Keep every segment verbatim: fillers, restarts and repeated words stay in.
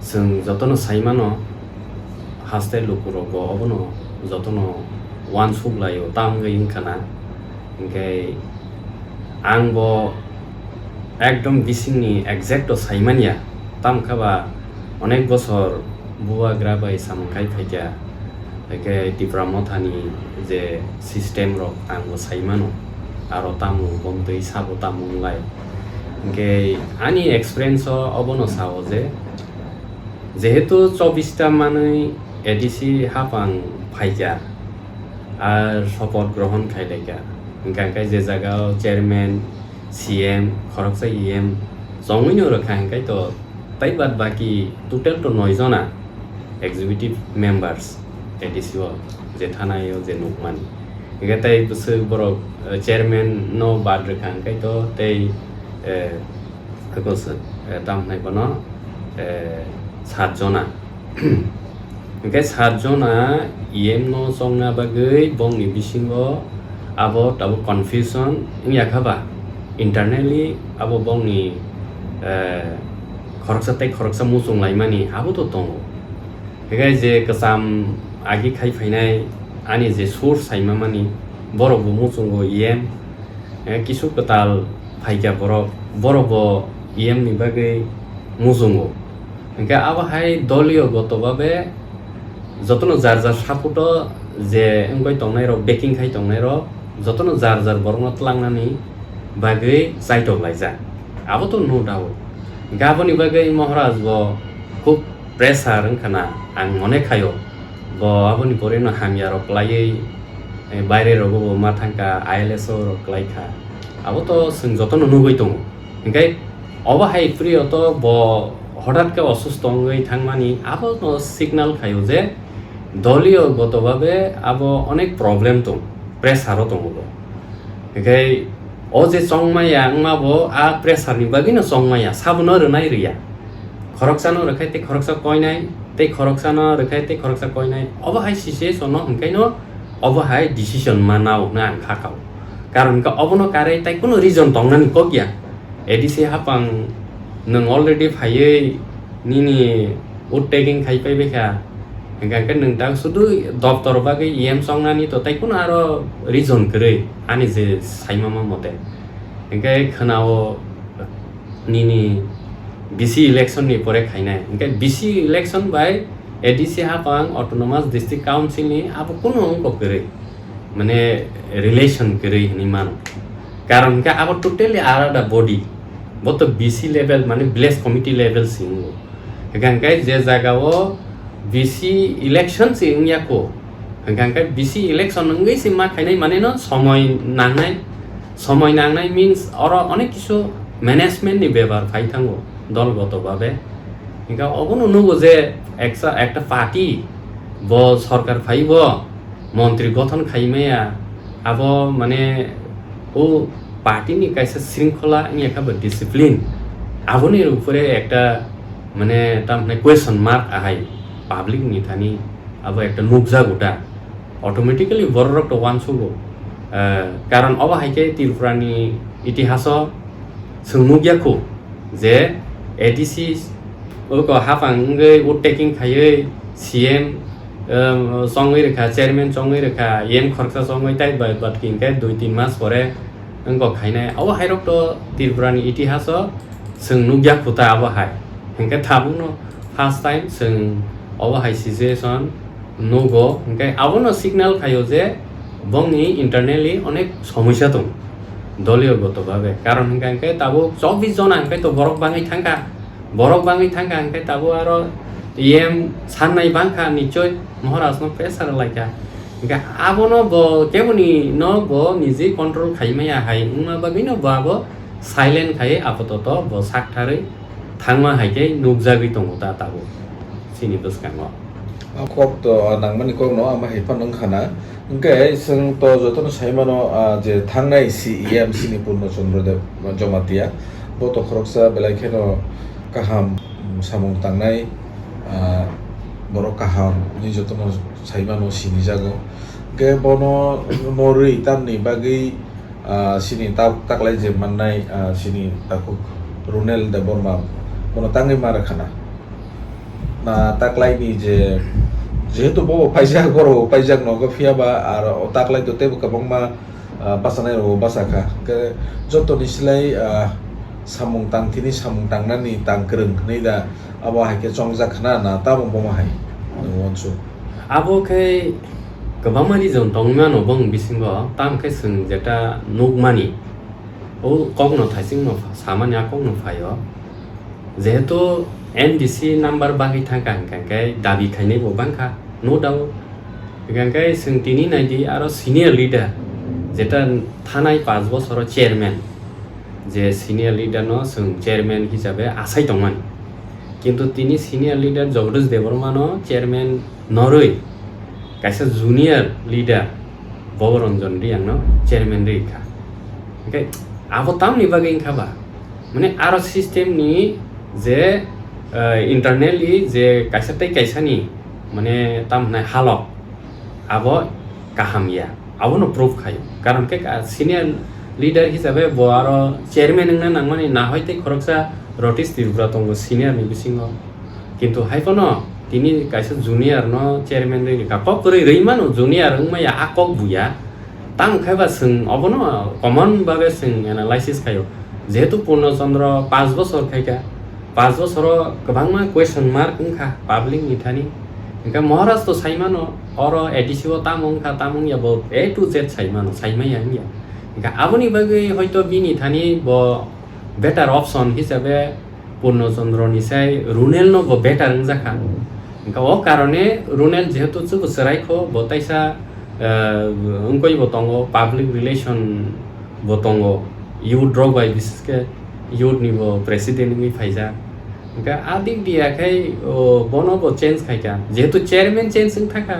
Chwng jotono sai mano, haste lukurokbo obono jotono uansuk laio, tamo wngwi wngkha na. Hinkhe ang bo ekdom bisingni exact o sai manya, tamo khe ba onek bosor bubagra bai samung khai phaikha, hinkhe Tipra Mothani je system rok ang bo sai mano, aro tamo bomtwi sabo tamo wnglai. Hinkhe ani experience o obono sao je, jehetu chobbish ta manwi A D C hapang phaikha, ar sopoth grohon khailaikha, hinkhe je jaga o chairman, C M, khoroksa E M chongwino rwkha, hinkhe to tai bad baki total to noi jona executive members A D C o, je thanai o je nukmani. Hinkhe tai bwswk borok, eh, chairman no bad rwkha, hinkhe to tei, eh, Ako se, eh, tam hwnai bono, eh, sat jona. Hinkhe sat jona E M no chongna bagwi bongni bisingo abo tabuk confusion wngya kha ba, internally abo bongni, eh, khoroksa tei khoroksa muchung laimani abo to tongo. Hinkhe je kwcham agi khai phainai ani je source saima mani, borok bo muchungo E M, eh, kisu kwtal phaikha borok, borok bo E M ni bagwi muchungo. Hinkhe abo hai doliyo goto babe jotono jar jar support o je wngwi tongnai rok, backing khai tongnai rok, jotono jar jar borokno tlangnani bagwi chaitok laijak. Abo to no doubt. Hinkhe aboni bagwi Maharaj bo khub pressure wngkha na, ang mone khaio. Bo aboni pore no hamya rok klaiwi, eh, baire rogo bo ma thangkha, I L S O rok klaikha. Abo to chwng jotono nugwi tongo. Hinkhe obo hai priyo to bo hotat khe osusto wngwi thangmani, abo no signal khaio je doliyo goto babe abo onek problem tong, pressure o tongo bo. Hinkhe o je chongmaya wngma bo a pressure ni bagwi no chongmaya, sabono rwnai rwya. Khoroksano rwkhai tei khoroksa koinai, tei khoroksano rwkhai tei khoroksa koinai. Obo hai situation no hinkhe no obo hai decision ma nao hwnwi ang kha kao. Karon hinkhe obono karwi tai kunu reason tongnani kok ya. A D C hapang nwng already phaiwi nini vote taking khai pai baikha. Hinkhe, hinkhe nwng tak sudu doptor bagwi E M chongnani to tai kunu aro reason kwrwi ani je saimama mote. Hinkhe khwnao nini B C election ni pore khainai. Hinkhe B C election bai A D C hapang Autonomous District Council ni abo kunu wngkok kwrwi. Mane relation kwrwi hinwi mano. Karon hinkhe abo totally alada body. Bo to B C level, mane village committee level se wngo. Hinkhe je jaga o B C election se wngya kho. Hinkhe B C election wngwi se ma khainai mane no somoi nangnai. Somoi nangnai means oro onek kisu management ni bepar phai thango dol goto babe. Hinkhe obono nugo je eksa, ekta party bo sorkar phai bo montri gothon khai maya, abo mane o party ni kaisa shringkhola wngya kha ba discipline, aboni upore ekta mane tamhwnai question mark ahai public ni thani abo ekta nukjago da, automatically borok rok to uansugo. Eh, karon obo hai khe Tripura ni itihaso chwng nukya khu je A D C o ko hapang wngwi vote taking khaiwi C M, um, chongwi rwkha, chairman chongwi rwkha, E M khoroksa chongwi tai bai, but hinkhe dui tin mas pore wngkok khainai. Obo hairok to Tripura ni itihaso chwng nukya khuta abo hai. Hinkhe tabukno first time chwng obo hai situation nugo, hinkhe abono signal khaio je bongni internally onek somosya tong doliyo goto babe. Karon hinkhe, hinkhe tabuk chobbish jona hinkhe to borok bangwi thangkha. Borok bangwi thangkha hinkhe tabuk aro E M sannai bangkha, nichoi Maharaj no pressure laikha. Hinkhe abono bo keboni no bo niji control khaimaya hai wngma bagwi no bo abo silent khai apatoto bo saktharwi thangma hai khe nukjagwi tongo ta tabuk chini bwskango. A kok to, a nangmani kok no ama hai phano wngkha na. Hinkhe chwng to jotono sai mano, ah, je thangnai C E M chini Purno Chandra Deb Jamatia, bo to khoroksa belai kheno kaham, mm, samung tangnai, ah, borok kaham hinwi jotono sai mano, sinijago. Hinkhe bono norwi tamni bagwi, ah, chini tak-, taklai je mannai, ah, chini takhuk Runel Debbarma, bono tangwi ma rwkha na. Na taklaini je, jehetu bobo paijak, borok paijak nogo, phiya ba aro taklai to teibo kwbangma, ah, bachanai rok bachakha. Hwnkhe jotoni silai, ah, samung tang thini samung tangnani tang kwrwng hwnwi da abo hai khe chongjak khna na tamo bomo hai uansuk. Abo khe kwbangma reason tongwi mano bong bisingo, tamo khe chwng jeta nukmani, o kokno thaisingno samani a kokno phaio. Jehetu N D C number bagwi thangkha hwnkha khe dabi khainai bo bangkha, no doubt. Hwnkha khe chwng tini naidi aro senior leader, jeta thanai panch bosoro chairman, je senior leader no chwng chairman hisabe asai tongmani. Kintu tini senior leader Jagadish Debbarma no chairman norwi kaisa junior leader Boboranjan Reang no chairman rwi kha. Hwnkhe abo tamni bagwi wngkha ba? Mane aro system ni je, eh, internally je kaisa tei kaisa ni mane tam hwnai halok abo kaham ya. Abono prove khaio. Karon khe ka-, senior leader hisabe bo aro chairman wngna nangmani nahoi tei khoroksa Rotish Tripura tongo senior ni bisingo. Kintu hai phano tini kaisa junior no chairman rwi rwkha. Kok kwrwi rwi mano junior wngmaya a kok buya. Tamo khe ba chwng obono common babe chwng analysis khaio. Jehetu Purno Chandra panch bochor khaikha, panch bochoro kwbangma question mark wngkha public ni thani. Hwnkhe Maharaj to saimano, oro A D C o tamo wngkha, tamo wngya bo A to Z saimano, saimaya wngya. Hwnkhe aboni bagwi hoito bini thani bo better option hisabe Purno Chandra ni sai Runel no bo better wngjakha. Hwnkhe o karone Runel jehetu chubu chwrai kho, bo taisa, eh, wngkoi bo tongo, public relation bo tongo, youth rok bai, bises khe youth ni bo president wngwi phaijak. Hwnkhe a dik diya khai, o, bono bo change khaikha, jehetu chairman change wng thangkha.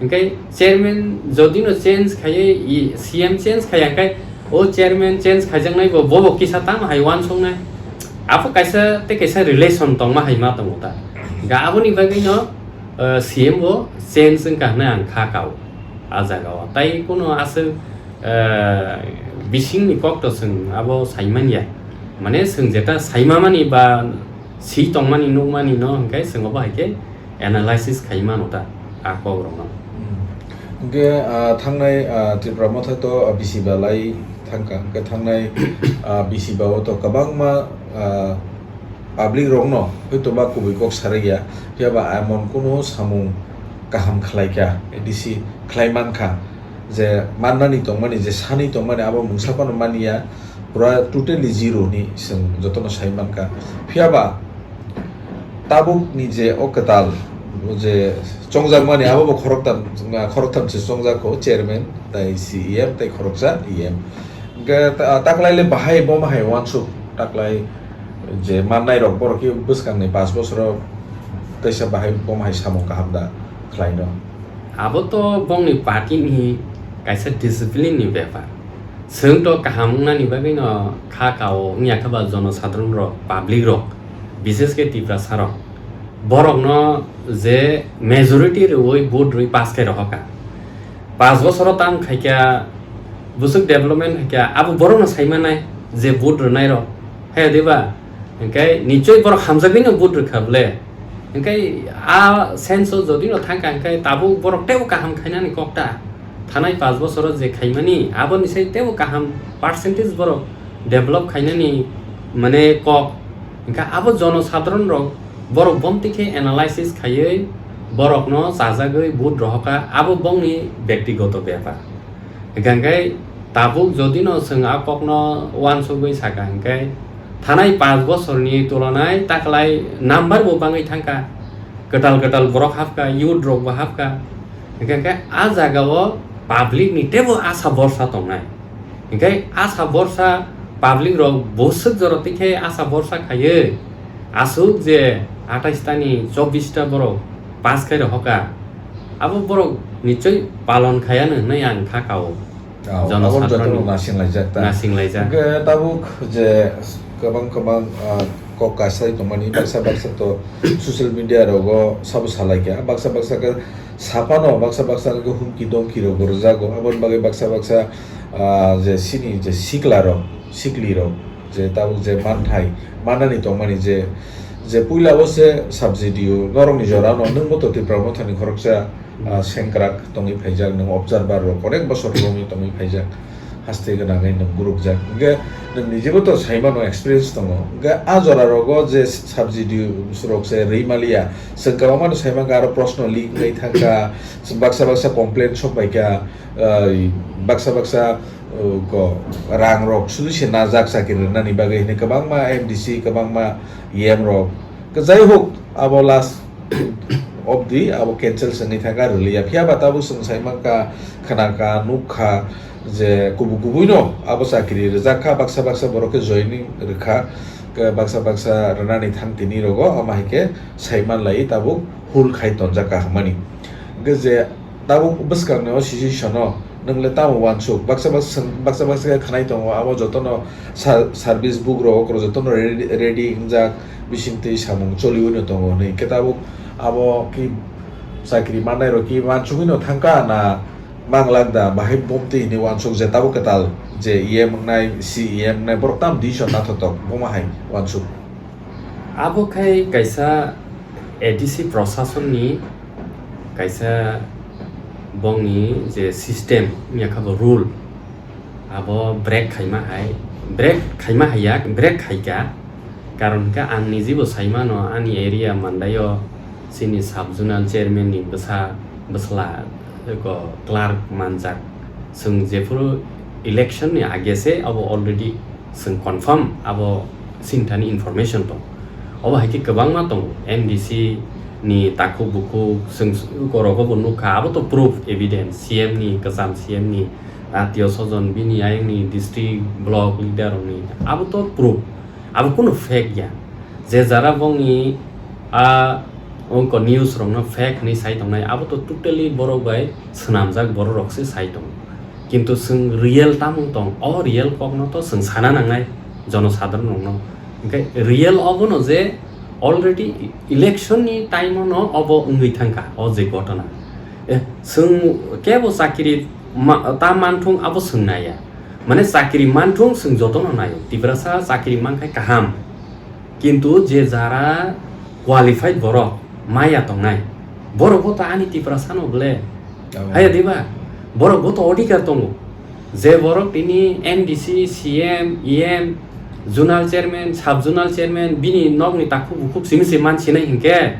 Hwnkhe chairman jodi no change khaiwi, i, C M change khaiya, hwnkhe o chairman change khaijaknai bo, bo bo kisa tamo hai uansuknai. Abo kaisa tei kaisa relation tongma hai ma tongo ta. Hwnkhe aboni bagwi no, eh, C M bo change wngkha hwnwi ang kha kao a jaga o. Tai kuno aswk, eh, bisingni kok to chwng abo saimanya. Mane chwng jeta saimamani ba si tongmani nukmani no hwnkhe chwng obo hai khe analysis khai mano ta a kok rok no. Hmm. Hwnkhe, ah, thangnai, ah, Tripura Motha to, ah, bisi ba lai thangkha. Hwnkhe thangnai, ah, bisi ba o to kwbangma, ah, public rok no hoi to ba kubui kok sarai ya. Phiya ba emon kunu samung kaham khlai kha, A D C khlai man kha. Je mannani tongmani, je sani tongmani, abo mungsa phano mani ya, pura totally zero ni chwng jotono sai man kha. Phiya ba tabuk ni je o kwtal je chongjak mani, abo bo khoroktham, khoroktham se chongjak kho, chairman, tai C E M, tai khoroksa E M. Hwnkhe ta-, taklai le bahai bo ma hai uansuk, taklai je mannai rok borok khe bwskang ni panch bosoro teisa bahai bo ma hai samung kaham da khlai no. Abo to bongni party ni kaisa discipline ni bepar. Chwng to kaham wngnani bagwi no kha kao wngya khe ba jono sadharon rok, public rok, bises khe Tiprasa rok, borok no je majority rwui vote rwui pass khe rohor kha. Panch bosoro tam khaikha, bwswk development khaikha, abo borokno saimanai je vote rwnairok. Hai diba? Hwnkhe nichoi borok hamjagwino vote rwkha bwle. Hwnkhe a sense o jodino thangkha, hwnkhe tabuk borok teibo kaham khainani kokta. Thanai panch bosoro je khaimani, aboni sai teibo kaham percentage borok develop khainani mane kok. Hwnkhe abo jono sadharon rok borok bomti khe analysis khaiwi borokno chajagwi vote rohorkha, abo bongni bektigoto bepar. Hwnkhe tabuk jodino chwng a kokno uansugwi sakha hwnkhe thanai panch bosorni tulonai taklai number bo bangwi thangkha, kwtal kwtal borok hapkha, youth rokbo hapkha, hwnkhe a jagao public ni teibo asa borsa tongnai. Hwnkhe asa borsa public rok bwswk jora twi khe asa borsa khaiwi aswk je atais ta ni chobbish ta borok pass khai rohorkha, abo borok nichoi palon khaiya no hwnwi ang kha kao. Ah, jono abo satroni jotono nasing laijak ta. Nasing laijak. Hwnkhe tabuk je kwbang kwbang, ah, kok kasai tongmani baksa baksa to social media rogo sabo salai kha, baksa baksa khe saphano baksa baksa khe humki domki rok rwjago, aboni bagwi baksa baksa, ah, je sini je sikla rok, sikli rok je tabuk je manthai mannani tongmani je Je puila o se subsidy o norokni jora no nwng bo to Tipra Mothani khoroksa, ah, sengkrak tongwi phaijak, nwng observer rok onek bosor romwi tongwi phaijak, haste gwnangwi nwng gurukjak. Hwnkhe nwng nijibo to saimano experience tongo. Hwnkhe a jora rogo je subsidy rok se rwi maliya, chwng kwbangma no saimang kha aro proshno leak wngwi thangkha, baksa baksa complaint sok baikha, ah, baksa baksa, uh, ko rang rok sudu se najak chakiri rwnani bagwi hinwi kwbangma M D C, kwbangma E M rok. Ke jai hok, abo last of the abo cancel se wngwi thangkha, rwliya. Phiya ba tabuk chwng sai mankha, khna kha, nuk kha je kubui kubui no abo chakiri rwjak kha, baksa baksa borok khe joining rwkha, ke baksa baksa rwnani thang tini rogo, ama hai khe sai man lai tabuk hold khai tonjak kha hwnmani. Hwnkhe je tabuk bwskangni o situation o nwng le tamo uansuk? Baksa baksa, baksa baksa khe khwnai tongo, abo jotono sa-, service book rok, rok jotono ready, ready wngjak, bising twi samung choliwi no tongo hwnwi. Hwnkhe tabuk abo ki chakri mannai rok ki uansugwi no thangkha na manglak da, bahai bomtwi hwnwi uansuk je tabuk kwtal je E M wngnai, C E M wngnai, borok tamo decision nathotok, bomo hai uansuk? Abo khai kaisa A D C prosasonni kaisa bongni je system wngya kha bo rule, abo break khaima hai, break khaima hai yak, break khaika. Karon hwnkhe ang nijibo saimano ani area Mandaio chini sub zonal chairman ni bwsa, bwsla, eko clerk manjak. Chwng jephuru election ni age se abo already chwng confirm abo sinthani information tong. Obo hai khe kwbangma tongo, M D C ni takhuk bukhuk, chwng s-, korogo bo nukha, abo to proof, evidence, C M ni, kwcham C M ni, atio sojon, bini ayang ni district, block leader rok ni, abo to proof, abo kunu fake ya. Je jara bongni a ongko news rokno fake hwnwi sai tongnai, abo to totally borok bai swnamjak borok rok se sai tongo. Kintu chwng real tamung tong, o real kokno to chwng sana nangnai jonosadharon rokno. Hwnkhe real obono je already election ni time o no obo wngwi thangkha o je ghotona. Eh, chwng kebo chakiri ma-, ta manthung abo chwng naiya. Mane chakiri manthung chwng jotono naio. Tiprasa chakiri mankhai kaham. Kintu je jara qualified borok maya tongnai, borok bo to ani Tiprasano ble. Abo. Haya diba? Borok bo to odhikar tongo. Je borok tini M D C, C M, E M, zonal chairman, sub zonal chairman, bini nokni takhuk bukhuk simi se man sinai hinkhe,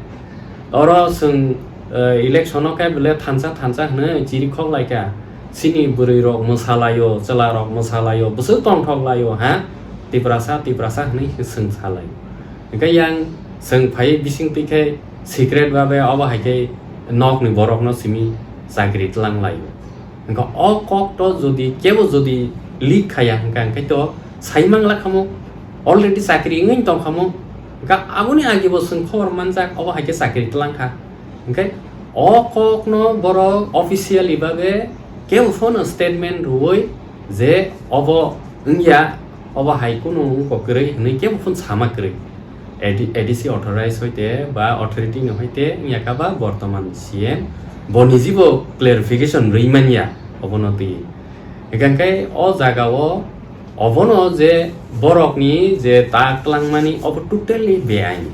oro chwng, eh, election o khe bole thansa thansa hwnwi chiri khok lai kha. Chini bwrwi rok mwsa laio, chwla rok mwsa laio, bwswk tongthok laio, ha? Tiprasa, Tiprasa hwnwi chwng sa lai. Hwnkhe yang chwng phai bising twi khe secret babe obo hai khe nokni borokno simi chakri tlang laio. Hwnkhe o kok to jodi kebo jodi leak khaya hwnkha, hwnkhe to sai mangla khamo, already chakri wngwi tong khamo, hwnkhe aboni agi bo chwng khobor manjak, obo hai khe chakri tlang kha. Hwnkhe o kokno borok officially babe kebo phano statement rwui je obo wngya, obo hai kunu wngkok kwrwi hwnwi kebo phano sama kwrwi. A D, A D C authorized hoite ba authority ni hoite wngya kha ba bortoman C M bo nijibo clarification rwi manya obono twi. Hwnkhe o jaga o obono je borokni je ta twlangmani obo totally beain.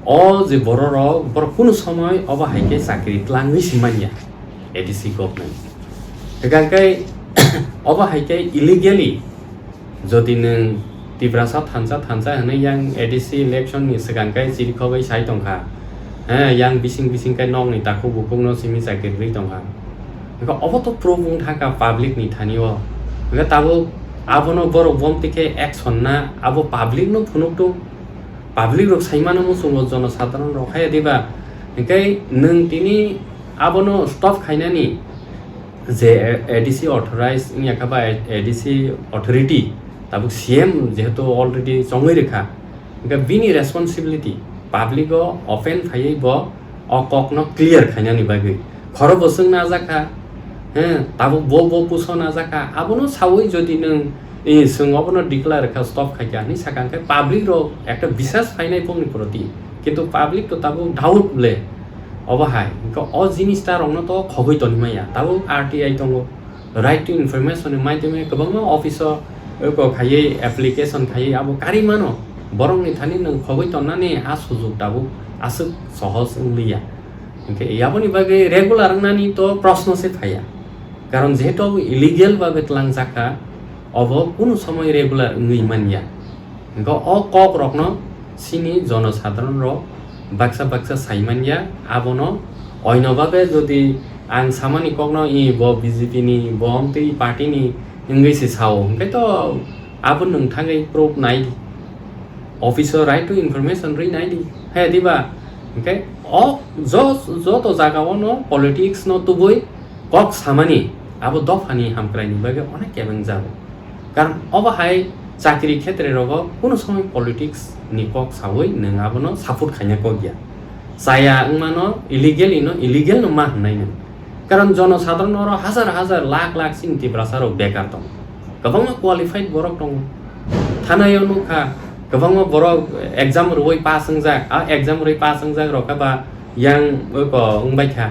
O je bororok, borok kunu somoi obo hai khe chakri twlangwi si manya A D C government. Hwnkhe obo hai khe illegally jodi nwng Tiprasa thansa thansa hwnwi yang A D C election ni swkang khe chirikhogwi sai tongkha, he, yang bising bising khe nokni takhuk bukhukno simi chakri rwi tongkha. Hwnkhe obo to proof wng thangkha public ni thani o. Hwnkhe tabuk abono borok bomtwi khe action na abo public no phunuk tung. Public rok sai mano muchungo jonosadharon rok, haya diba? Hwnkhe nwng tini abono stop khainani je A D C authorized wngya kha ba A D C authority, tabuk C M jehetu already chongwi rwkha, hwnkhe bini responsibility public o open phaiwi bo o kokno clear khainani bagwi. Khoro bo chwng najak kha, he, tabuk bo bo puso najak kha, abono saui jodi nwng, e, chwng obono declare kha, stop khaikha hwnwi sakha, hwnkhe public rok ekta bisas phainai bongni proti, kintu public to tabuk doubt le obo hai, hwnkhe o jinis ta rokno to khogwi tongwi maya, tabuk R T I tongo, right to information ni maidhyame kwbangma office o, eko khaiwi application khaiwi abo karwi mano. Borokni thani nwng khogwi tonnani a sujuk tabuk aswk sohos wng liya. Hinkhe aboni bagwi regular wngnani to proshno se phaiya. Karon jehetu abo illegal babe tlangjak kha, obo kunu somoi regular wngwi manya. Hinkhe o kok rokno chini jonosadharon rok baksa baksa sai manya, abono oino babe jodi ang samani kokno i bo B J P ni, bo omtwi party ni wngwi se sao, hinkhe to abo nwng thangwi proof nai di. Office o right to information rwi nai di. He diba? Hinkhe o jo-, joto jaga o no politics no tubui kok samani abo dophani hamkrai ni bagwi onek kebeng jago. Karon obo hai chakri khetre rogo kunu somoi politics ni kok saui nwng abono support khaina kok ya. Chaya wngmano illegally no illegal no ma hwnai nwng. Karon jonosadharon oro hazar hazar lakh lakh chini Tiprasa rok bekar tongo. Kwbangma qualified borok tongo. Thanaio nukha, kwbangma borok exam rwui pass wngjak, a exam rwui pass wngjak rok khe ba yang oko wngbai kha.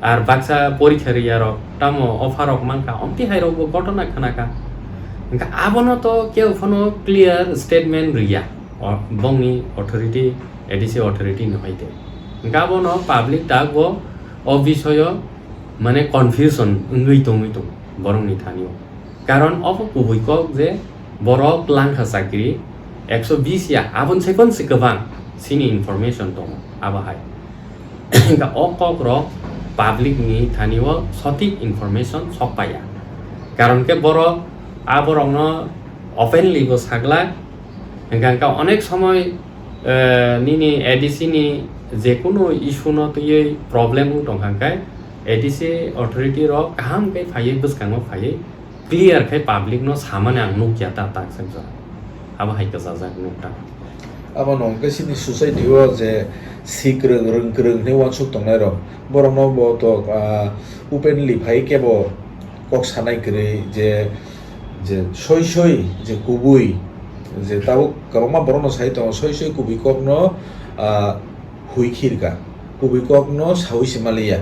Ar baksa porikha rwya rok tamo offer rok mankha, omtwi hai rokbo ghotona khanakha. Hinkhe abono to keu phano clear statement rwya, o, bongni authority, A D C authority ni hoite. Hinkhe abono public tak bo o bisoyo mane confusion wngwi tongwi tongo borokni thani o. Karon obo kubui kok je borok langkha chakri ekso bis ya, aboni sai phano se kwbang chini information tongo abo hai. Hinkhe o kok rok public ni thani o sothik information sok paiya. Karon khe borok a borokno openly bo saglak. Hinkhe, hinkhe onek somoi, eh, nini A D C ni jekunu issue no twiwi problem wng tongkha hinkhe A D C authority rok kaham khe phaiwi bwskango phaiwi clear khe public no samani ang nukya ta tak sak jora. Abo hai kwchajak nukta. Abo no hwnkhe chini society o je sikrwng rwngkwrwng hinwi uansuk tongnai rok, borok no bo to, ah, openly phai kebo kok sanai kwrwi je, je soi soi je kubui je tabuk kwbangma borok no sai tongo, soi soi kubui kok no, ah, hui khirka, kubui kok no saui se maliya.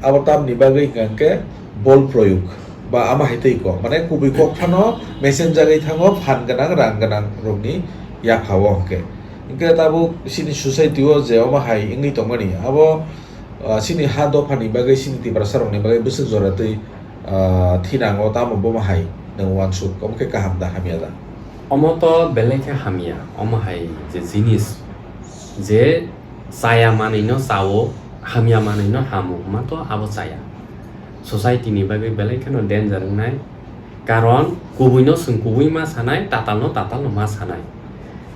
Abo tamni bagwi hwnkha khe bol proyog ba ama hai tei kok, mane kubui kok phano mesen jagwi thango phan gwnang rang gwnang rokni yapha o hwnkhe. Hwnkhe tabuk chini society o je omo hai wngwi tongmani abo, ah, chini ha dopha ni bagwi chini Tiprasa rokni bagwi bwswk jora twi, ah, thinango tamo bomo hai nwng uansuk omo khe kaham da hamya da? Omo to belai khe hamya, omo hai je jinis je chaya manwi no chao, hamya manwi no hamo, ma to abo chaya. Society ni bagwi belai kheno danger wngnai, karon kubui no chwng kubui ma sanai, tatal no tatal no ma sanai.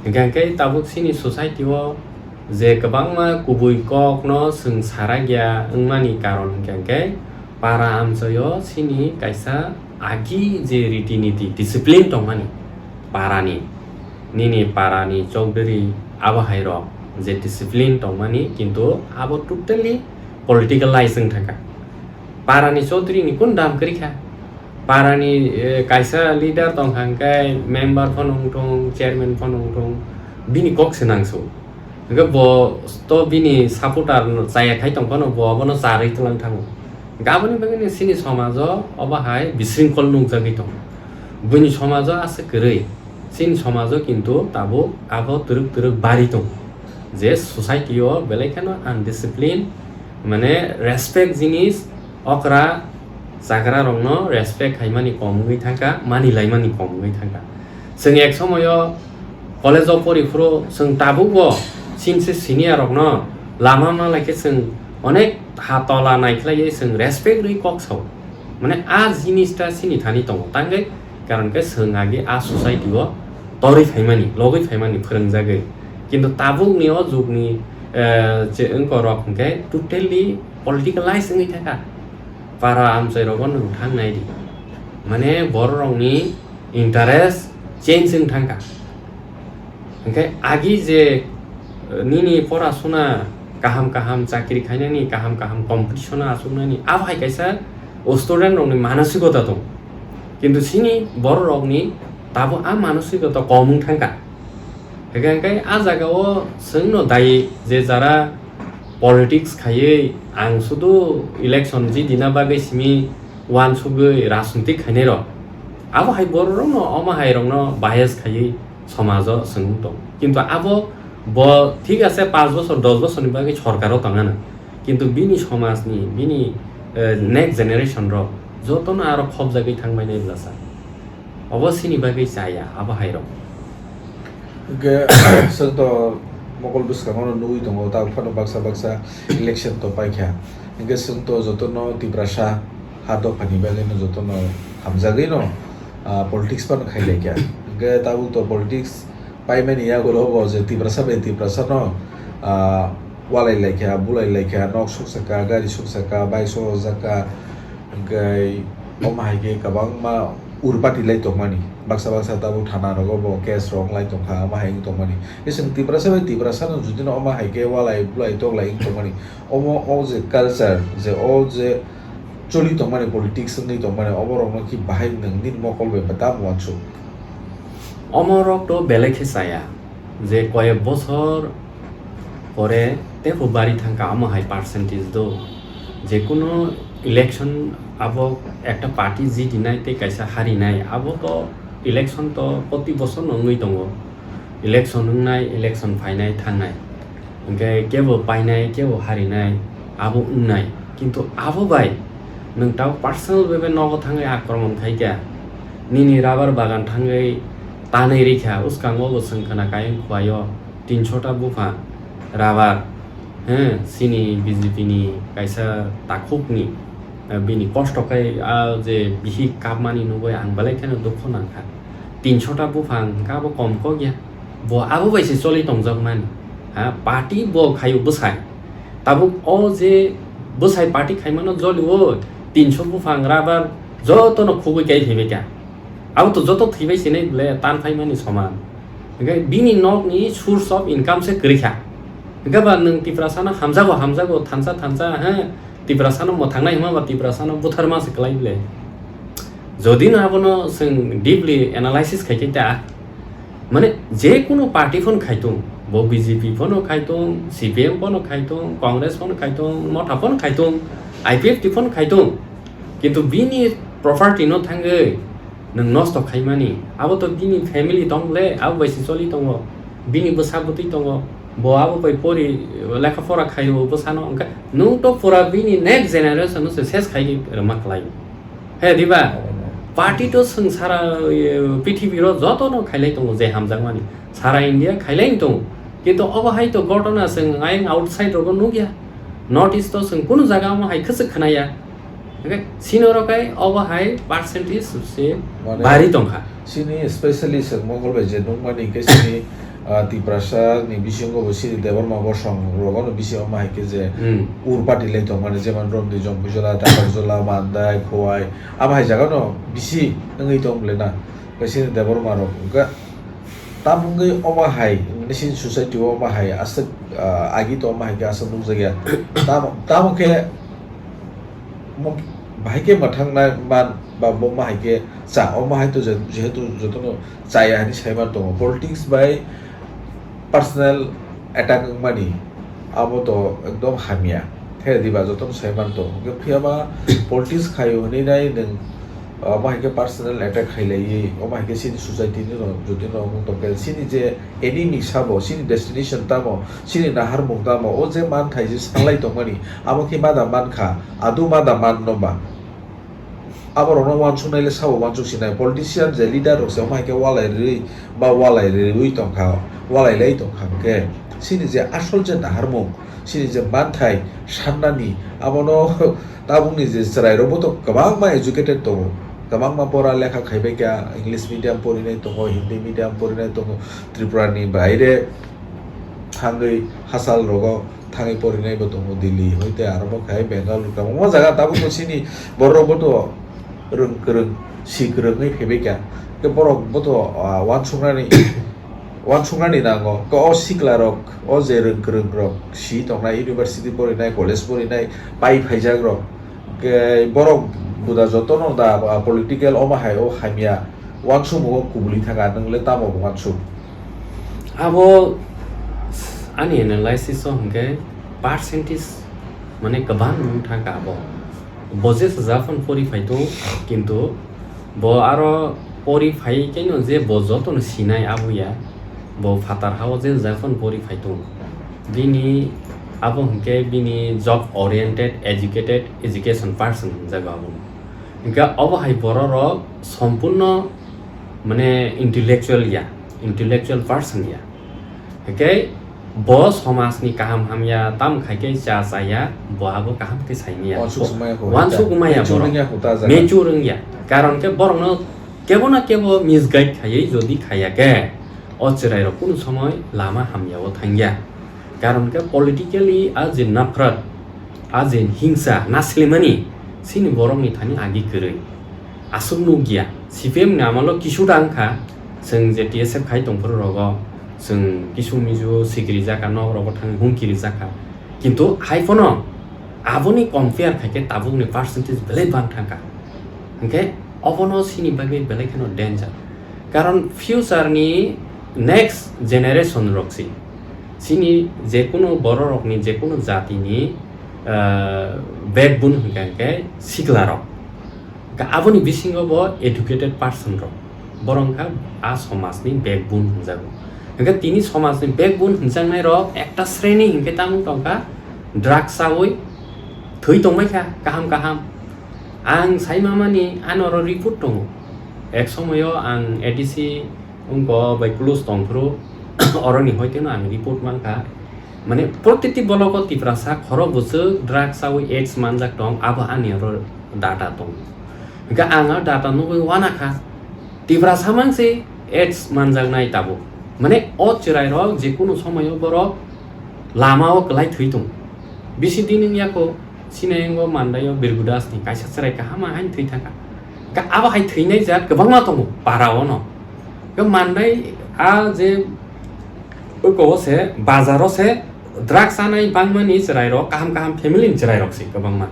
Hinkhe hinkhe tabuk chini society o je kwbangma kubui kok no chwng sarakya wngmani karon hinkhe hinkhe para amchoi o chini kaisa agi je riti niti discipline tongmani parani, nini parani chokdiri abo hai rok je discipline tongmani, kintu abo totally politicalize wng thangkha. Parani chaudhary ni kun dam kwrwi kha? Parani, eh, kaisa leader tongkha hinkhe member phano wngthung, chairman phano wngthung, bini kok se nangsu. Hwnkhe bo to bini supporter chaya khai tong phano bo abono charwi twlang thango. Hwnkhe aboni bagwi chini somajo obo hai bisringkol nukjagwi tongo. Buini somajo aswk kwrwi, chini somajo kintu tabuk abo twrwk twrwk bari tongo. Je society o belai kheno undiscipline, mane respect jinis okra chagra rokno respect khaimani kom wngwi thangkha, mani laimani kom wngwi thangkha. Chwng ek somoyo college o pori phuru chwng tabukbo chini se senior rokno lama ma lai khe chwng onek ha tola naikhlaiwi chwng respect rwi kok sao. Mane a jinis ta chini thani tongo, tangwi karon khe chwng agi a society o torwi phaimani, logwi phaimani phwrwngjagwi. Kintu tabukni o jugni, eh, je wngkorok hwnkhe totally politicalize wngwi thangkha. Para amchai rogo nwng thang nai di. Mane borok rokni interest change wng thangkha. Hwnkhe agi je, eh, nini pora suna kaham kaham chakri khainani, kaham kaham competition o achuknani, abo hai kaisa o student rokni manasikota tong. Kintu chini borok rokni tabuk a manasikota kom wng thangkha. Hwnkhe hwnkhe a jaga o chwngno dayi je jara politics khaiwi ang sudu election jidina bagwi simi uansugwi rajniti khainai rok. Abo hai borok rokno omo hai rokno bias khaiwi somajo chwng tong. Kintu abo bo thik ase, panch bochor, dos bochorni bagwi sorkaro tongana. Kintu bini somajni, bini, eh, next generation rok jotono aro khopjagwi thangbainai bwlasa. Obo chini bagwi chaya, abo hai rok. Hwnkhe, chwng to mokol bwskango no nugwi tongo, tabuk phano baksa baksa election to paikha. Hwnkhe chwng to jotono Tiprasa ha dophani bagwi no jotono hamjagwi no, ah, politics phano khailaikha. Hwnkhe tabuk to politics paimani yagulo bo je Tiprasa bai Tiprasa no, ah, walai laikha, bulai laikha, nok suksaka, gari suksaka, bike sokjaka, hwnkhe omo hai khe kwbangma urpati lai tongmani. Baksa baksa tabuk thana rogo bo case rok lai tongkha, omo hai wng tongmani. Chwng Tiprasa bai Tiprasa no jodi no omo hai khe walai bulai toklai wng tongmani. Omo o je culture, je o je choli tongmani, politics wngwi tongmani, oborokno ki bahai nwng nini mokol bai tamo uansuk? Omorok to belai khe chaya, je koyek bochor pore teibo bari thangkha, omo hai percentage do. Jekunu election abo ekta party jitinai tei kaisa harinai, abo to election to proti bochor no wngwi tongo. Election wngnai, election phainai, thangnai. Hwnkhe kebo painai, kebo harinai, abo wngnai. Kintu abo bai nwng tamo personal bhabe nogo thangwi akromon khaikha, nini rubber bagan thangwi tanwi rikha, uskango bo chwng khna kayang khuaio tinso ta buphang rubber, he, chini B J P ni kaisa takhukni, eh, bini kosto khai a je bihik kapmani nugwi ang belai kheno dukho nangkha. Tinso ta buphang hwnkhe abo kom kok ya. Bo abo bai se choli tongjak mani. Ha, party bo khaio bwsai. Tabuk o je bwsai party khaimano joli o tinso buphang rubber jotono khugwi kai thaibai kha. Abo to joto thwibai sinai bole tan phaimani soman. Hwnkhe bini nokni source of income se kwrwi kha. Hwnkhe ba nwng Tiprasano hamjago, hamjago, thansa, thansa, ha, Tiprasano mwthangnai hwnma ba Tiprasano butharma se kwlai bole. Jodi no abono chwng deeply analysis khai khe ta, mane je kunu party phano khai thung, bo B J P phano khai thung, C P M phano khai thung, Congress phano khai thung, Motha phano khai thung, I P F T phano khai thung, kintu bini property no thangwi nwng nosto khaimani, abo to bini family tong le, abo bai se choli tongo, bini bwsa bwtwi tongo, bo abo bai pori lekha pora khaio bwsano, hwnkhe nwng to pura bini next generation no se ses khai rwma kwlai. He diba? Party to chwng sara, eh, pithibiro jotono khailai tongo je hamjakmani. Sara India khailai tongo. Kintu obo hai to gotona chwng ayang outside rogo nukya. North East to chwng kunu jaga omo hai kwchwk khwnaya. Hwnkhe sino rok hai obo hai percentage se Mane bari tongkha. Chini specially chwng mokol bai je nukmani hwnkhe chini, ah, Tiprasa ni bisingo bo chini Debbarma Bosong rogo no bisi omo hai khe je Hmm. Ur party lai tongmani, jemon Romdi, Jompuijala, Takarjala, Mandai, Khowai, amo hai jaga no bisi wngwi tong bole na, kaisa Debbarma rok. Hwnkhe tamo wngwi omo hai, nini society o omo hai aswk, ah, agi to omo hai khe aswk nukjakya. Tamo, tamo khe mo-, bahai khe mwthang nai man ba bo omo hai khe cha, omo hai to je-, jehetu jotono chaya hinwi saiman tongo. Politics bai personal attack wngmani, abo to ekdom hamya. Khe diba jotono saiman tongo. Hwnkhe phiyaba politics khaio hinwi nai nwng, omo hai khe personal attack khailaiwi, omo hai khe chini society ni no jotino wng tongkhe, chini je enemy sabo, chini destination tamo, chini naharmung tamo, o je manthai je salai tongmani, abo khe ma da mankha, adu ma da manno ba? Aborokno uansuknai le sabo uansuk sinai. Politician je leader rok se omo hai khe walai rwi ba walai rwi tongkha, walai lai tongkha hwnkhe chini je asol je naharmung, chini je manthai sannani, abono tabukni je chwrairokbo to kwbangma educated tongo, kwbangma pora lekha khaibai kha, English medium porinai tongo, Hindi medium porinai tongo, Tripura ni baire thangwi hachal rogo thangwi porinai bo tongo, Delhi hoite aro bo khai Bengaluru, kwbangma jaga tabuk bo chini borok bo to rwng kwrwng, si kwrwngwi phaibai kha. Khe borok bo to, ah, uansuknani, uansuknani nango. Khe o sikla rok, o je rwng kwrwng rok si tongnai, university porinai, college porinai, pai phaijak rok, khe borok buda jotono da, ah, political omo hai o hamya uansukmung o kubuli thangkha, nwng le tamo bo uansuk? Abo ani analysis o hwnkhe percentage mane kwbang wng thangkha abo. Bo je Japan pori phai tongo, kintu bo aro Pori phai khe no je bo joto no sinai abo ya, bo phatar ha o je japhano pori phai tongo. Bini abo hwnkhe bini job oriented, educated, education person hwnjago abo. Hwnkhe obo hai borok rok sompurno mane intellectual ya, intellectual person ya. Hwnkhe bo somajni kaham hamya tam khai khe cha chaya, bo abo kaham khe saimaya. Wansuk swmaya kho. Wansuk maya borok. Mature wngya kho ta jaga. Mature wngya. Karon khe borokno kebo na kebo misguide khaiwi jodi khaiya khe, o chwrairok kunu somoi lama hamyao thangya. Karon khe politically a je nafrat, a je hingsa naslimani, chini borokni thani agi kwrwi. Aswk nukya, C P M ni amolo kisu da wngkha, chwng je T S F khai tongphuru rogo, chwng kisu misu sikiri jakha, nok rogo thangwi humkiri jakha. Kintu hai phano aboni compare khai khe tabukni percentage belai bang thangkha. Hwnkhe obono chini bagwi belai kheno danger. Karon future ni next generation rok si, chini jekunu borok rokni, jekunu jatini, ah, backbone hwnkha hwnkhe sikla rok. Hwnkhe aboni bisingo bo educated person rok, borok wngkha a somajni backbone hwnjago. Hwnkhe tini somajni backbone hwnjaknai rok ekta sreni hwnkhe tamo tongkha drugs chawi thwi tongbaikha kaham kaham. Ang saimamani ano oro report tongo. Ek somoyo ang A D C wngkha bai close tongphuru oroni hoiteno ang report mankha. Mane protiti blogo Tiprasa khorok bwswk drugs chawi AIDS manjak tong, abo ani oro data tong. Hwnkhe ang o data nugwi uanakha. Tiprasa mangsi AIDS manjaknai tabuk. Mane o chwrairok jekunu somoyo borok lamao kwlai thwi tong. Bisi din wngya kho, sinai wngo Mandaio Birgu Das ni kaisa chwrai kaham haino thwi thangkha. Hwnkhe abo hai thwinai jat kwbangma tongo para o no. Hwnkhe Mandai a je Oko se, bazar o se drugs chanai bangmani chwrairok, kaham kaham family ni chwrairok se kwbangma.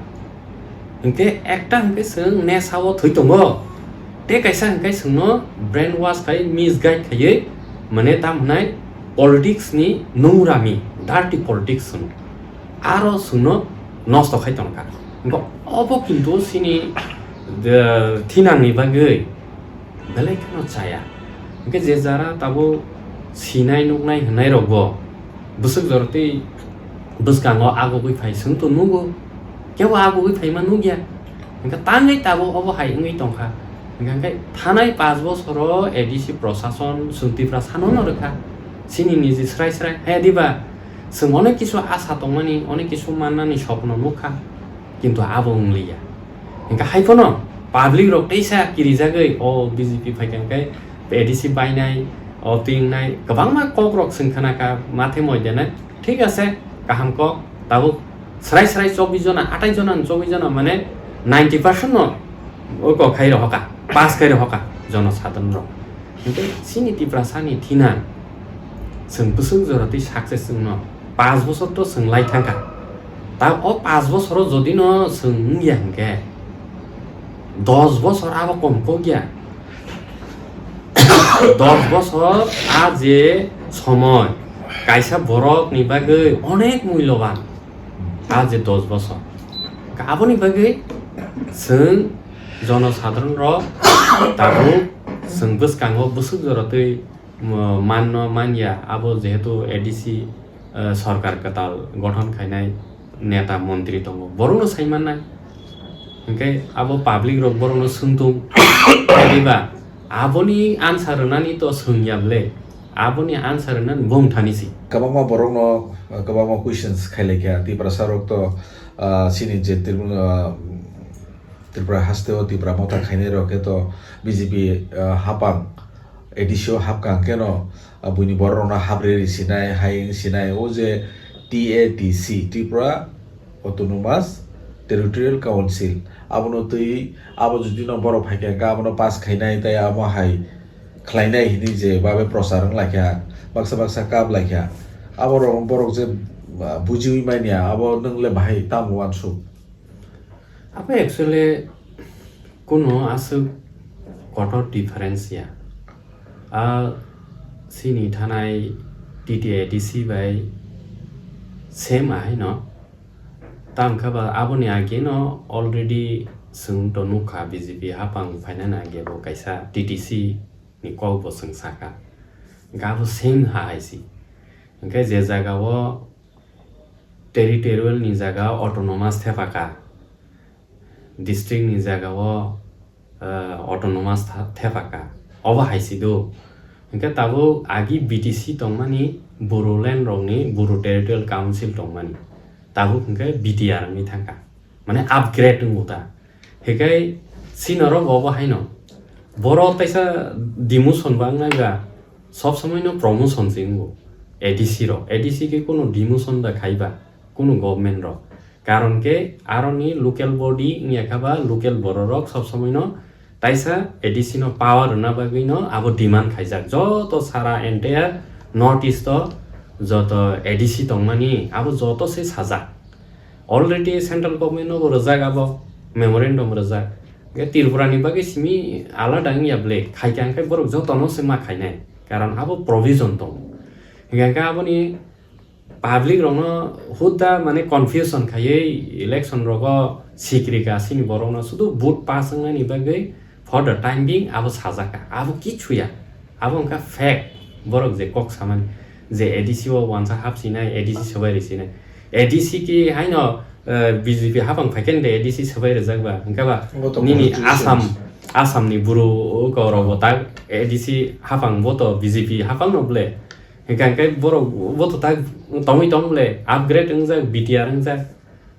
Hwnkhe ekta hwnkhe chwng nesa o thwi tongo, tei kaisa hwnkhe chwngno brainwash khai, misguide khaiwi, mane tam hwnai politics ni nungrami, dirty politics hwno. Aro chwngno nosto khai tongkha. Hwnkhe obo kintu chini, eh, thinangni bagwi belai kheno chaya. Hwnkhe je jara tabuk sinai nuknai hwnnairokbo bwswk jorotwi bwskango agugwi phai chwngto nugo, kebo agugwi phaima nukya. Hwnkhe tangwi tabuk obo hai wngwi tongkha. Hwnkhe thanai panch bosoro A D C prosason chwng Tiprasano no rwkha. Chini niji srai srai, he diba? Chwng onek kisu asa tongmani, onek kisu mannani sopno nukha, kintu abo wngliya. Hwnkhe hai phano public rok teisa kirijagwi o B J P phaikha hwnkhe A D C bainai, o twingnai kwbangma kok rok chwng khnakha, mathe moi denai. Thik ase, kaham kok, tabuk srai srai chobbish jona, atai jona, chobbish jona mane ninety percent no o kok khai rohoka, pass khai rohoka jono sadharon rok. Hwnkhe chini Tiprasani thinang chwng bwswk jora twi success wngno, panch bosor to chwng lai thangkha. Ta o panch bosoro jodi no chwng wngya hwnkhe, dos bosor abo kom kok ya. Dos bosor a je somoi kaisa borok ni bagwi onek muiloban. A je dos bosor. Aboni bagwi chwng jono sadharon rok tabuk chwng bwskango bwswk jora twi, mo-, manno manya, abo jehetu A D C, eh, sorkar kwtal gothon khainai neta montri tongo, borokno sai mannai. Hwnkhe abo public rok borokno swngtung, diba? Aboni answer rwnani to swngya ble. Aboni answer rwna bongthani si. Kwbangma borokno, uh, kwbangma questions khailai kha. Tiprasa rok to, uh, chini je Tripura, uh, Tripura haste o Tipra motha khainai rok khe to B J P, uh, hapang A D C o hapkang khe no, uh, buini borok rokno habre ri sinai, hai wng sinai. O je T A T C, Tripura Autonomous Territorial Council, abono twi, abo jodi no borok phai kha, abono pass khainai, tai amo hai khlainai hwnwi je babe prochar wng lai kha, baksa baksa kap lai kha. Abo rok borok je, ah, bujiwi manya, abo nwng le bahai tamo uansuk? Abo actually kuno aswk kotor difference ya. A chini thanai T T A D C bai same ahai no. Tang kha ba aboni age no already Chwng to nukha B J P hapang phainani age bo kaisa T T C ni kok bo chwng sakha. Hwnkhe abo same ha hai si. Hwnkhe je jaga o territorial ni jaga o autonomous thepakha, district ni jaga o, eh, autonomous tha-, thepakha. Obo hai si do. Hwnkhe tabuk agi B T C tongmani, Bodoland rokni Bodo Territorial Council tongmani. Tabuk hwnkhe B T R wngwi thangkha. Mane upgrade wngbo ta. Hikai si norok obo haino. Borok taisa demotion ba wngnai ba, sob somoi no promotion se wngo. A D C rok, A D C ke kono demotion da khai ba, kono government rok. Karon ke aroni local body wngya kha ba, local borok rok sob somoi no taisa A D C no power rwna bagwi no abo demand khaijak. Joto sara entire North East o joto A D C tongmani abo joto se sajak. Already central government no bo rwjak abo, memorandum rwjak. Hwnkhe Tripura ni bagwi simi alada wngya ble, khaikha hwnkhe borok joto no se ma khainai. Karon abo provision tongo. Hwnkhe aboni public rokno hudda mane confusion khaiwi election rogo sikrika sini borokno sudu vote pass wngnani bagwi for the time being abo sajaka. Abo kichu ya. Abo wngkha fact. Borok je kok samani je A D C o wansa hap sinai, A D C swbai ri sinai. A D C ki haino, eh, B J P hapang phaikhe de A D C swbai rijak ba. Hwnkhe ba Bo to nini constitution. Assam, Assam ni buru ko rok bo tak A D C hapang bo to B J P hapang no ble. Hingka hingke borok bo to tak tongwi tong ble, upgrade wngjak, B T R wngjak.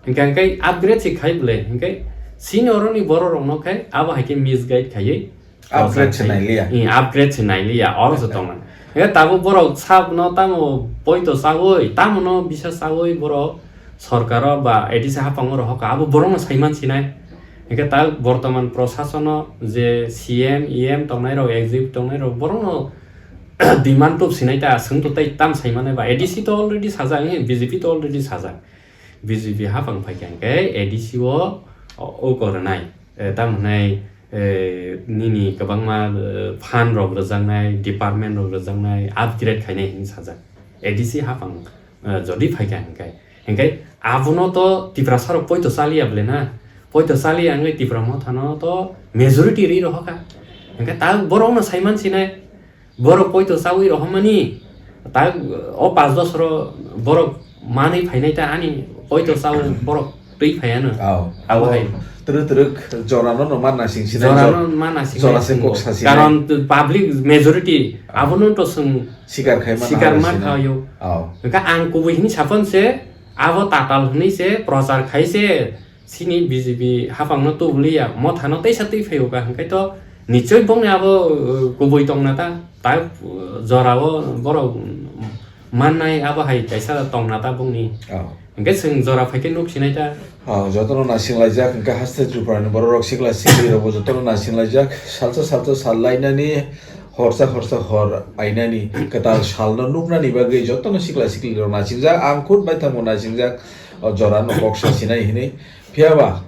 Hingka hingke upgrade se khai ble, hingke sini oroni borok rok no khe abo hai khe misguide khaiwi Upgrade se nailiya. Hmm, upgrade se nailiya, oro se tongmani. Hingke tabuk borok sab no tamo poito chawi, tamo no bisa chawi borok sorkaro ba A D C hapang oro hoka, abo borok no saiman sinai. Hingke ta bortoman prosasono je C M, E M tongnai rok, executive tongnai rok, borok no demand tub sinai ta, swng to tei tam sai mane ba, A D C to already sajak, eh, B J P to already sajak. B J P hapang phaikha hwnkhe A D C o, o, o koronai, eh, tamo hwnai, eh, nini kwbangma, eh, fund rok rwjaknai, department rok rwjaknai, upgrade khainai hinwi sajak. A D C hapang, eh, jodi phaikha hwnkhe, hwnkhe abono to Tiprasa rok poito chaliya ble na, poito chaliya wngwi Tipra Motha no to majority rwi rohorkha, hwnkhe ta borok no saiman sinai. Borok poito chawi rohormani, ta o panch bosoro borok manwi phainai ta ani poito chawi borok twi phaiano. Aw. Abo hai. Twrwk twrwk jorano no manna sing sinai. Jorano jor-, manna sing jora sinai se singo. Kok sa sinai. Karon public majority abono to swng sikar khai manna sikar hai man sinai. Khayo. Aw. Hwnkhe ang kubui hini saphan se abo tatal hwnwi se prochar khai se Sini B J P hapang no tubuliya, Motha no teisa twi phaio ka, hwnkhe to nichoi bongni abo, uh, kubui tongna ta, ta, uh, jora o borok mannai abo hai kaisa tongna ta bongni. Oh. Hwnkhe chwng jora phaikhe nuk sinai ta. Oh, jotono naising laijak, hwnkhe haste Tripura ni borok rok sikla sikli rok bo jotono naising laijak, salsa salsa sal lainani, horsa horsa hor ainani, kwtal sal no nuknani bagwi jotono sikla sikli rok naising jak, ang khud bai thango naising jak, o jora no kok sa sinai hinwi. Phiya ba,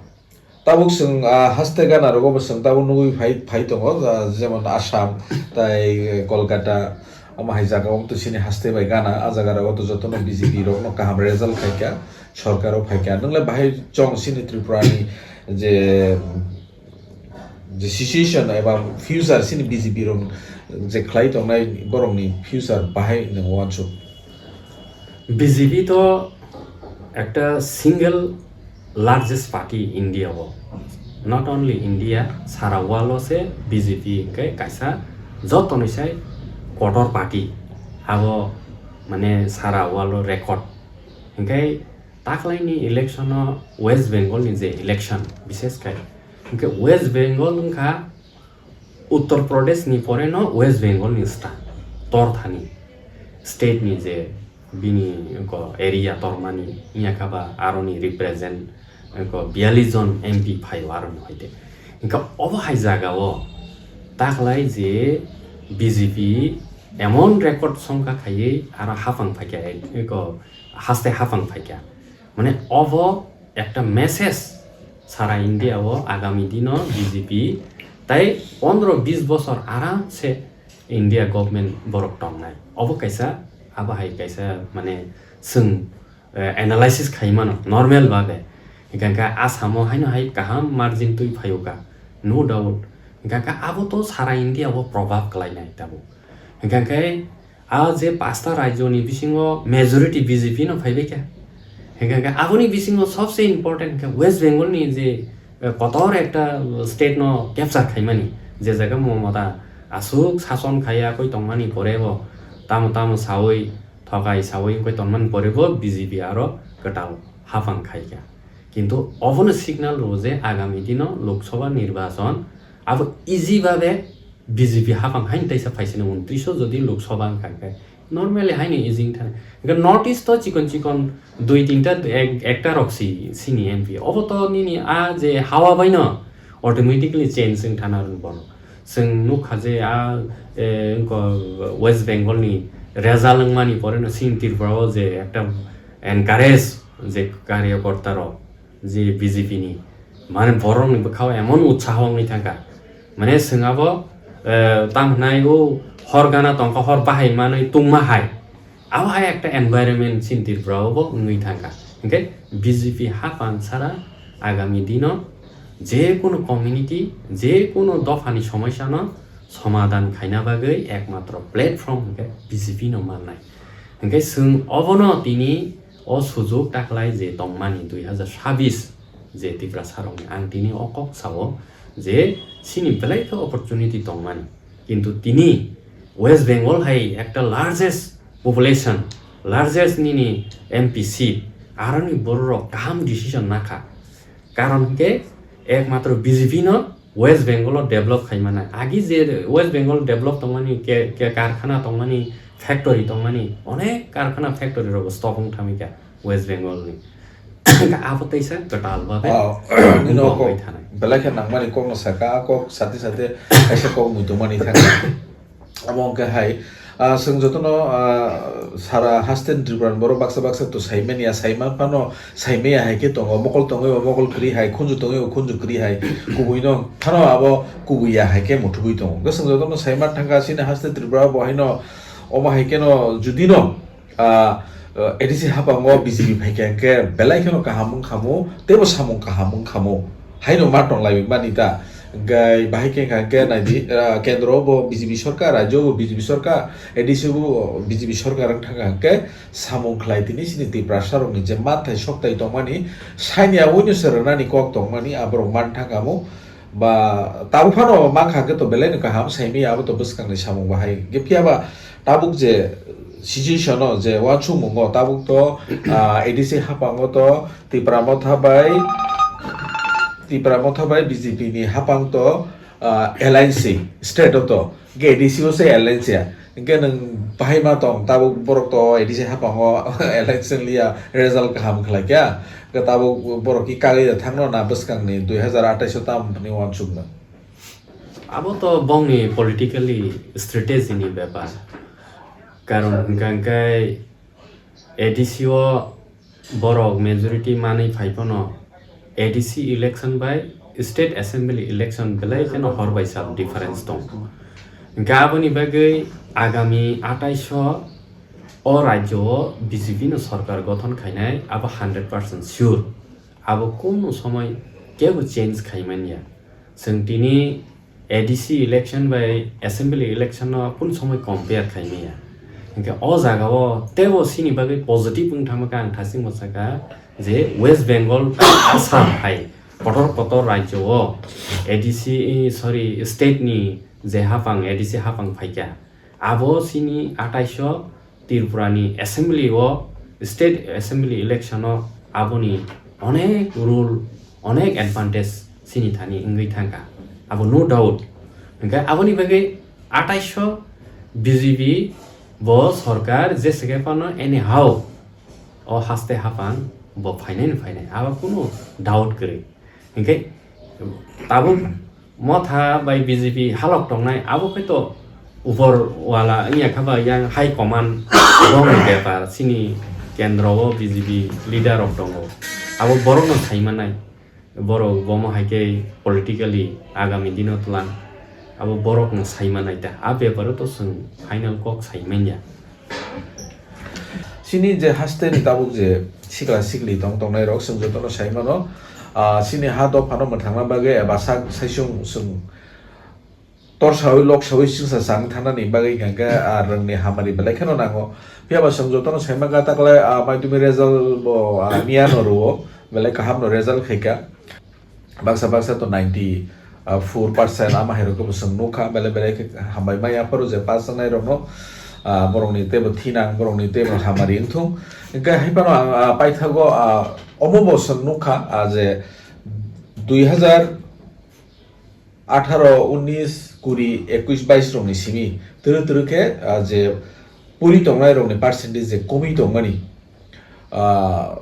tabuk chwng, ah, haste gana rogo bo chwng tabuk nugwi phai, phai tongo, ah, jemon Assam, tai Kolkata, omo hai jaga o to chini haste bai gana, ah jaga rogo to jotono B J P rokno kaham result khaikha, sorkar o phaikha. Nwng le bahai chong chini Tripura ni je, je situation eba future chini B J P rok je khlai tongnai borok ni future bahai nwng uansuk. B J P to ekta single largest party India o. Not only India, sara world o se B J P hwnkhe kaisa joto ni sai kotor party. Abo mane sara world o record. Hwnkhe taklai ni election o West Bengal ni je election, bishes khai hwnkhe West Bengal wngkha Uttar Pradesh ni pore no West Bengal ni sta tor thani state ni je bini ko area tormani wngya kha ba aroni represent ko biyallis jon M P phaio aroni hoite. Hwnkhe obo hai jaga o taklai je B J P emon record songkha khaiwi aro hapang phaikha ko haste hapang phaikha. Mane obo ekta message sara India o agami dino B J P tai pondro bis bosor aram se India government borok tongnai. Obo kaisa, abo hai kaisa mane chwng, eh, analysis khai mano normal babe. Hingkha khe Assam o haino hai kaham margin twi phaio kha, no doubt. Hingkha khe abo to sara India o probab khlainai tabuk. Hingkha khe a je pasta rajyo ni bisingo majority B J P no phaibai kha. Hingkha khe aboni bisingo sobse important khe West Bengal ni je, eh, kotor ekta state no capture khaimani, je jaga Mamata aswk sason khaiya koi tongmani pore bo tamo tamo sawi thokai sawi wngkhe tongmani pore bo B J P aro kwtal hapang khai kha. Kintu obono signal rwo je agami dino Lok Sabha nirbachon abo easy babe B J P hapang haino teisa phaisani untris o jodi Lok Sabha wngkha khe normally haino easy wngthana. Hingkhe North East o chikon chikon dui tinta ek-, ekta rok si sini M P. Obo to nini a je hawa baino automatically change wngthana rwng bono. Chwng nukha je a, e, wngkha West Bengal ni result wngmani pore no sini Tripura o je ekta encourage je karyakorta rok je B J P ni, mane borok ni bwkha o emon utsaho wngwi thangkha, mane chwng abo, eh, tamo hwnai o hor gana tongkha, hor bahai manwi tungma hai, abo hai ekta environment chini Tripura o bo wngwi thangkha. Hinkhe B J P hapang sara agami dino je kono community, je kono dophani somosya no somadhan khaina bagwi ekmatro platform hinkhe B J P no mannai. Hinkhe chwng obono tini o sujuk taklai je tongmani dui hazar sabis je Tiprasa rokni, ang tini o kok sao je chini belai khe opportunity tongmani, kintu tini West Bengal hai ekta largest population, largest nini M P seat, aroni bororok kaham decision nakha. Karon hinkhe ekmatro B J P no West Bengal o develop khai mannai. Agi je West Bengal develop tongmani, ke, ke karkhana tongmani, factory tongmani, onek karkhana factory rok stop wng thangwi kha West Bengal ni. Abo teisa kwtal babe Oh, nini wngwi kok thanai. Belai khe nangmani kok no saka, kok sate sate kaisa kok muitu mani thangkha. Amo hwnkhe hai, ah, chwng jotono, ah, sara haste ni Tripura ni borok baksa baksa to saimanya, saiman phano saimaya hai khe tongo, mokol tongwi bo mokol kwrwi hai, khunju tongwi bo khunju kwrwi hai, kubui no phano abo kubui ya hai khe muthubwi tongo. Hwnkhe chwng jotono saiman thangkha chini haste Tripura bo haino omo hai kheno judino ah, ah, A D C hapango B J P phaikha hinkhe belai kheno kaham wngkhamu, teibo samung kaham wngkhamu. Haino ma tonglaiwi mani ta. Hinkhe bahai khe hinkha hinkhe naidi, ah, kendro bo B J P sorkar, rajyo bo B J P sorkar, A D C bo B J P sorkar wngthangkha hinkhe samung khlai tini chini Tiprasa rokni je manthai soktai tongmani, saini yaguino se rwnani kok tongmani, aborok manthangkhamu. Ba tabuk phano mankha khe to belai no kaham saimanya abo to bwskangni samung bahai. Hinkhe phiya ba tabuk je situation o je uansukmungo tabuk to, ah, A D C haphango to Tipra Motha bai, Tipra Motha bai B J P ni haphang to, ah, alliance state o to. Hinkhe A D C o se alliance ya. Hinkhe nwng bahai ma tong, tabuk borok to A D C haphango alliance wng liya, result kaham khlai kha. Hinkhe tabuk borok ki kagwi da thangno na bwskangni dui hazar atais o tamni uansukno? Abo to bongni politically strategy ni bepar. Karon hwnkha hwnkhe A D C o borok majority manwi phai phano A D C election bai state assembly election belai kheno hor bai sal difference tongo. Hwnkhe aboni bagwi agami atais o o rajyo o B J P no sorkar gothon khainai abo hundred percent sure. Abo kunu somoi kebo change khai manya. Chwng tini A D C election bai assembly election no kun somoi compare khai maya. Hinkhe o jaga o tebo sini bagwi positive wng thangma khe ang thasing mwsakha je West Bengal, Assam hai kotor kotor rajyo o A D C, sorry, state ni je hapang, A D C hapang phaikha, abo sini atais o Tripura ni assembly o, state assembly election o aboni onek role, onek advantage chini thani wngwi thangkha, abo no doubt. Hinkhe aboni bagwi atais o B J P bo sorkar jese khe phano anyhow o haste haphang bo phainai no phainai, abo kunu doubt kwrwi. Hinkhe tabuk Motha bai B J P halok tongnai, abo khe to upor wala wngya kha ba, yang high command bongni bepar, chini kendro o B J P leader rok tongo, abo borok no sai manai, borok bomo hai khe politically agami dino twlang, abo borok no sai manai ta, a bepar o to chwng final kok sai manya. Chini je haste ni tabuk je sikla sikli tong tongnai rok chwng jotono sai mano, ah, chini ha dophano mwthangna bagwi eba sak saisung chwng torsawi loksawi chwngsa chang thanani bagwi hwnkhe, ah, rwngni hamari belai kheno nango. Phiya ba chwng jotono sai mankha taklai, ah, maidumi result bo, ah, miya no rwo, belai kaham no result khaikha. Baksa baksa to ninety four percent ama hai rok bo chwng nukha, belai belai khe hambai maya phuru je pass wngnai rokno, ah, borokni teibo thinang, borokni teibo hamari wngthung. Hwnkhe hai phano ang, ah, paithago, ah, omo bo chwng nukha, ah, je dui hazar atharo, unis, kuri, ekush, bais rokni simi twrwk twrwk khe, ah, je puri tongnai rokni percentage je komwi tongmani. Ah,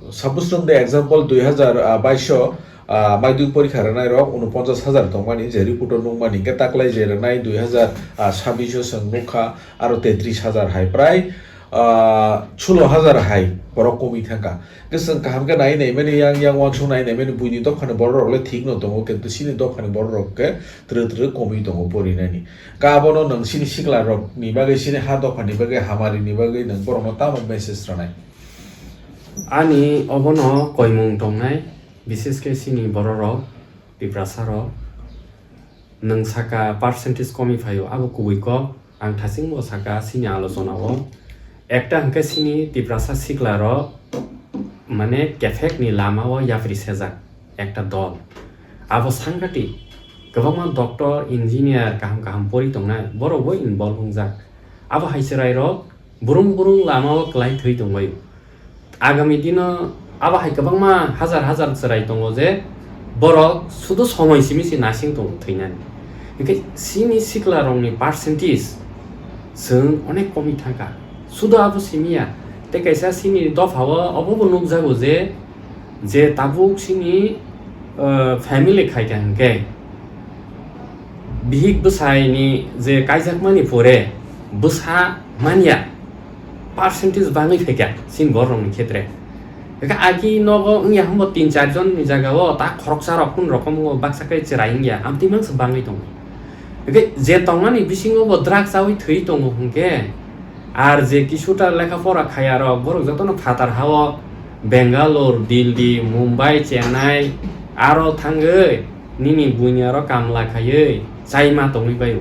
suppose rwng de example dui hazar bais o, ah, maidui porikha rwnai rok unoponchas hazar tongmani je report o nukmani, hwnkhe taklai je rwnai dui hazar sabis o chwng nukha aro tetris hazar hai prai, ah, sulo hazar hai borok komwi thangkha. Hwnkhe chwng kaham khe nai naimani, yang yang uansuk nai naimani, buini dophani borok rok le thik no tongo, kintu chini dophani borok rok khe twrwk twrwk komwi tongo porinani. Ka abono nwng chini sikla rokni bagwi, chini ha dophani bagwi, hamari ni bagwi nwng borokno tamo message rwnai? Ani obono koimung tongnai, bises khe chini borok rok, Tiprasa rok. Nwng saka percentage komi phaio, abo kubui kok. Ang thachingbo saka chini alochona o. Ekta hwnkhe chini Tiprasa sikla rok mane kephek ni lama o yapri sejak ekta dol. Abo sangati kwbangma doctor, engineer kaham kaham pori tongnai, borok bo involve wngjak. Abo hai chwrai rok burung burung lama o kwlai thwi tongbaio. Agami dino abo hai kwbangma hazar hazar chwrai tongo je borok sudu somoi simi se nasing tongo thwinani. Hwnkhe chini sikla rokni percentage chwng onek komwi thangkha. Sudu abo simi ya, tei kaisa chini dopha o obo bo nukjago je, je tabuk chini, uh, family khaikha hwnkhe bihik bwsai ni je kaijakmani pore bwsa manya percentage bangwi phaikha chini borok rokni khetre. Hwnkhe agi nogo wngya hwnbo tin char jon ni jaga o ta khoroksa rok kun rokom wngo, baksa khe chwrai wngya, amtwi mangsa bangwi tongo. Hwnkhe je tongmani bisingo bo drugs chawi thwi tongo hwnkhe, ar je kisuta lekha pora khaya rok, borok jotono phatar hao Bangalore, Delhi, Mumbai, Chennai aro thangwi nini buini aro kamla khaiwi chaima tongwi baio.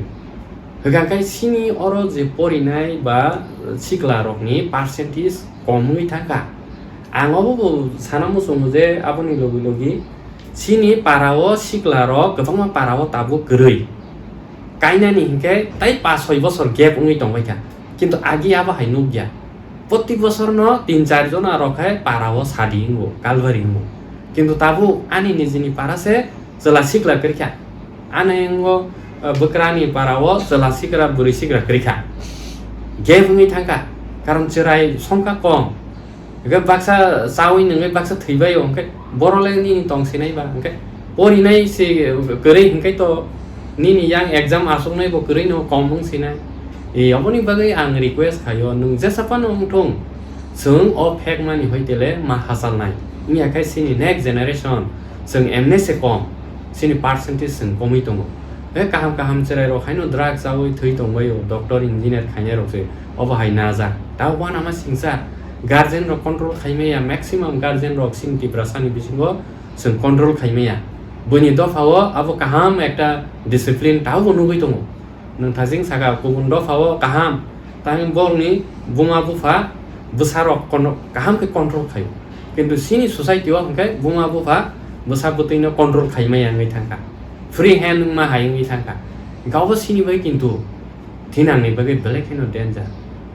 Hwnkha khe chini oro je porinai ba sikla rokni percentage kom wngwi thangkha. Ang obo bo sana muchungo je aboni logi logi chini para o sikla rok kwbangma para o tabuk kwrwi. Kainani hinkhe tai pash soi bosor gap wngwi tongbaikha. Kintu agi abo hai nukya. Proti bosorno tin char jona rok hai para o sadi wngo, kalbari wngo. Kintu tabuk ani nijini para se chwla sikla kwrwikha. Ani wngo, eh, bwkrani para o chwla sikra, bwrwi sikra kwrwikha. Gap wngwi thangkha. Karon chwrai songkha kom. Hwnkhe baksa chawi nungwi baksa thwibaio, hwnkhe borok le nini tong sinai ba, hwnkhe porinai se kwrwi hwnkhe to nini yang exam aswknai bo kwrwi no kom wng sinai. E, oboni bagwi ang request khaio, nwng jesa phano wngthung, chwng o phek mani hoitele ma hachalnai. Wngya khe chini next generation chwng emne se kom, chini percentage chwng komwi tongo. Hwnkhe kaham kaham chwrai rok haino drug chawi thwi tongbaio, doctor, engineer khainai rok se obo hai najak. Ta uanama singsa. Guardian rok control khaimaya, maximum guardian rok chini Tiprasa ni bisingo chwng control khaimaya. Buini dopha o abo kaham ekta discipline tabo nugwi tongo. Nwng thajing saka kubun dopha o kaham, tang borokni buma bupha bwsa rok kono kaham khe control khaio. Kintu chini society o hwnkhe buma bupha bwsa bwtwi no control khaimaya wngwi thangkha. Free hand wngma hai wngwi thangkha. Hwnkhe obo chini bai kintu thinangni bagwi belai kheno danger.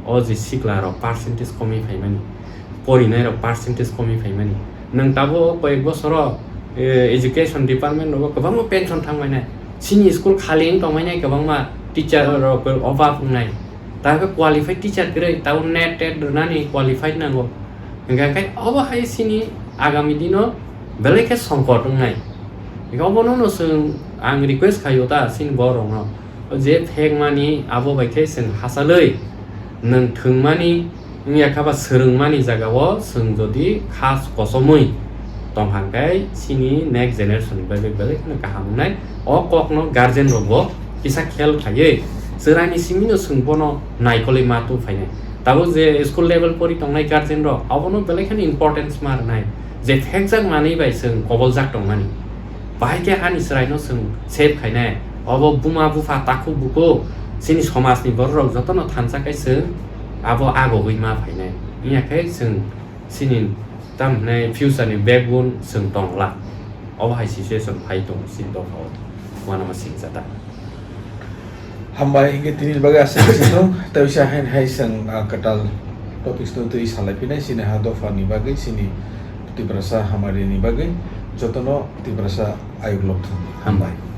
O je sikla rok percentage komwi phaimani, porinai rok percentage komwi phaimani. Nwng tabuk koyek bosoro, eh, education department rogo kwbangma pension thangbainai. Chini school khali wng tongbainai kwbangma teacher rok obab wngnai. Tangkhe qualified teacher kwrwi, tabuk net tet rwnani qualified nango. Hwnkhe khe obo hai chini agami dino belai khe songkot wngnai. Hwnkhe obono no chwng ang request khaio ta chini borok rokno. O je phek mani abo bai khe chwng hachalwi nwng thwngmani wngya kha ba swrwngmani jaga o chwng jodi khas kochomwi tong kha khe chini next generation ni bagwi belai kheno kaham wngnai. O kok no guardian rok bo kisa khel khaiwi chwrai ni simi no chwng bono naikolwi ma tong phainai. Tabuk je school level pori tongnai guardian rok, abono belai kheno importance ma rwnai. Je phekjak manwi bai chwng koboljak tongmani. Bahai khe ani chwraino chwng save khainai. Obo buma bupha takhuk bukhuk chini somajni bororok jotono thansa khe chwng abo agogwi ma phainai. Wngya khe chwng chini tamo hwnwi future ni backbone chwng tongla. Obo hai situation phai tongo chini dophao. Uanama singjata. Hambai, hingke tini bagwi aswk khe song, tei bisa hain hai sang, ah, kwtal topics no twi salai pinai, chini ha dopha ni bagwi, chini Tiprasa hamari ni bagwi, jotono Tiprasa ayuk lok thung. Hambai.